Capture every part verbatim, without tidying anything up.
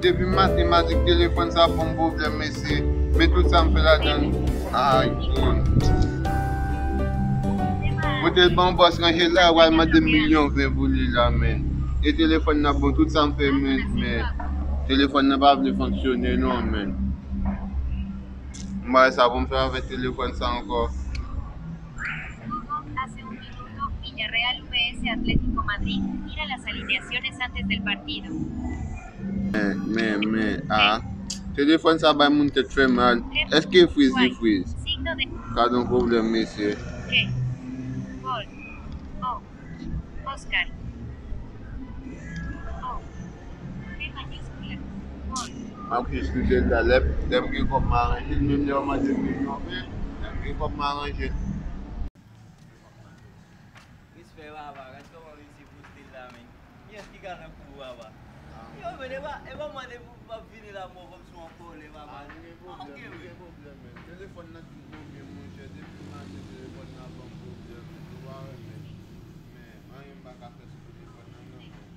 Depi maten, m a di telefòn sa ban m pwoblèm, mesye. Men tout sa m fè ladan l. Ay, bon. Mwen te ban bòs ranje la, w al mande milyon ven pou li la, men. E telefòn nan bon, tout sa m fè, men, men. Telefòn nan pa vle fonksyone, non, men. M pa wè sa pou m fè avèk telefòn sa ankò. Hace un minuto, Villarreal V S Atlético Madrid. Mira las alineaciones antes del partido. Men, men, men, a. Telefòn sa bay moun tèt fè mal. Èske friz li friz? Signo de Ka gen pwoblèm, mesye. G. Gol. O. Oscar. O. P mayúscula. Gol. M ap jis kite l la. Lè, lè m gen kòb, m aranje l. Menm lè yo mande m milyon ven, lè m gen kòb, m aranje l. Respè, papa. Gad kòman misye poste l la, men. Kiyès ki ka nan kou, papa? Yo, men, e pa, e pa mande pou m ap vini la, mò, kòmsi w an kòlè, papa. Ah, nou gen pwoblèm, nou gen pwoblèm, men. Telefòn nan tout bon vye, monchè. Depi maten, telefòn nan ban m pwoblèm, men. Nou pa wè, men. Men, anyen m pa ka fè sou telefòn nan, non, men.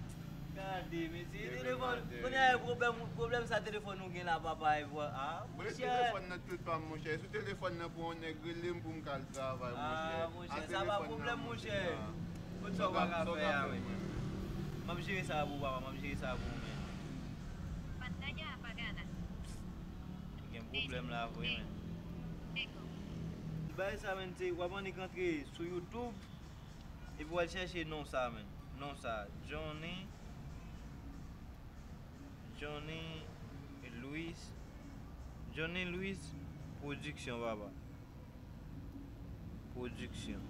Gade, mesye, telefòn, kounye a, pwoblèm, pwoblèm sa telefòn ou gen la, papa, e vwa, a, monchè. Telefòn nan tout pa m, monchè. E sou telefòn nan pou yon nèg rele m pou m ka al travay, monchè. A, monchè, sa pa pwoblèm, monchè. Kot sa w pa ka fè a, men. M ap jere sa pou ou, papa, m ap jere sa pou ou, men. Pantalla apagada. Gen pwoblèm la vre, men. Bagay sa, men, se w ap annik antre sou YouTube. Epi w al chèche non sa, men. Non sa, Johnny, Johnny Louis, Johnny Louis Production, papa. Production.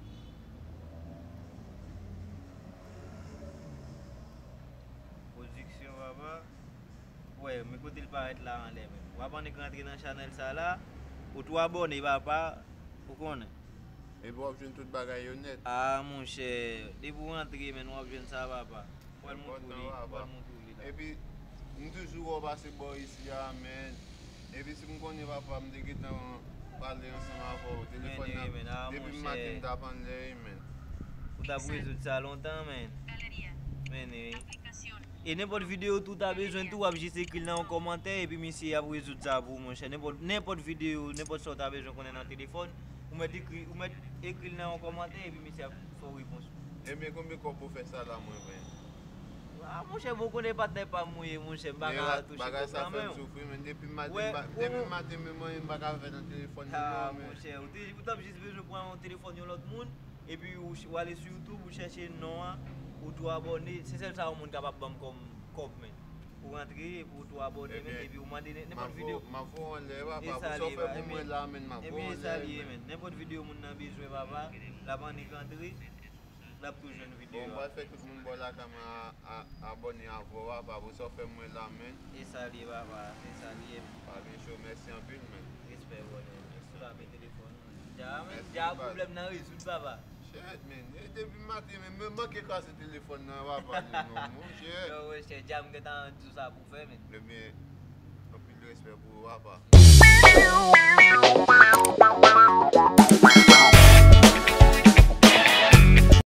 Production, papa. Wè, men kote l parèt la anlè, men. W ap annik rantre nan chanèl sa la, ou tou abòne, papa, ou konnen. Epi w ap jwenn tout bagay yo nèt. A, monchè, depi w rantre, men, w ap jwenn sa, papa. W al montre w li, w al montre w li la. Epi, m toujou wè w pase bò isi a, men. Epi si m konnen, papa, m te gentan pale ansanm avè w. Telefòn nan, depi maten m t ap anlè, men. Ou t ap rezoud sa lontan, men. Men, wi. E nenpòt videyo tou w ta bezwen tou, w ap jis ekri l nan yon kòmantè, epi misye ap rezoud sa pou ou, monchè. Nenpòt, nenpòt videyo, nenpòt sa w ta bezwen konnen nan telefòn, ou mèt ekri, ou mèt ekri l nan yon kòmantè, epi misye ap fè w repons. Ebyen, konbyen kòb pou fè sa la, mwen, mwen? A, monchè, bon, konnen patnè pa m ou ye, monchè, m pa ka touche kòb nan men w. Bagay sa fè m soufri, men depi maten, depi maten, men mwen, m pa ka fè nan telefòn li, non, men. A, monchè, ou te, ou t ap jis bezwen pran yon telefòn yon lòt moun, epi ou ch-, ou ale sou YouTube, ou chèche non an, ou tou abòne, se sèl sa yon moun kapab ban m kòm kòb, men. Ou rantre, epi ou tou abòne, men, epi ou mande nen-, nenpòt videyo. M ap voye w anlè, papa, pou sa w fè pou mwen la, men, m ap voye w anlè, men. Ebyen, e sa l ye, men. Nenpòt videyo moun nan bezwen, papa, l ap annik rantre, l ap tou jwenn videyo a. Bon, m pral fè tout moun bò lakay mwen a, a, abòne avè w, papa, pou sa w fè mwen la, men. E sa l ye, papa, e sa l ye, men. Pa gen cho, mèsi anpil, men. Respè, brother. Ou t ap pran telefòn. Dja, men, dja pwoblèm nan rezoud, papa. Shit, men. E depi maten, men, men manke kraze telefòn nan, papa, non, non, monchè. Yo, monchè, dja m gentan di w sa pou fè, men. Ebyen, anpil respè pou ou, papa.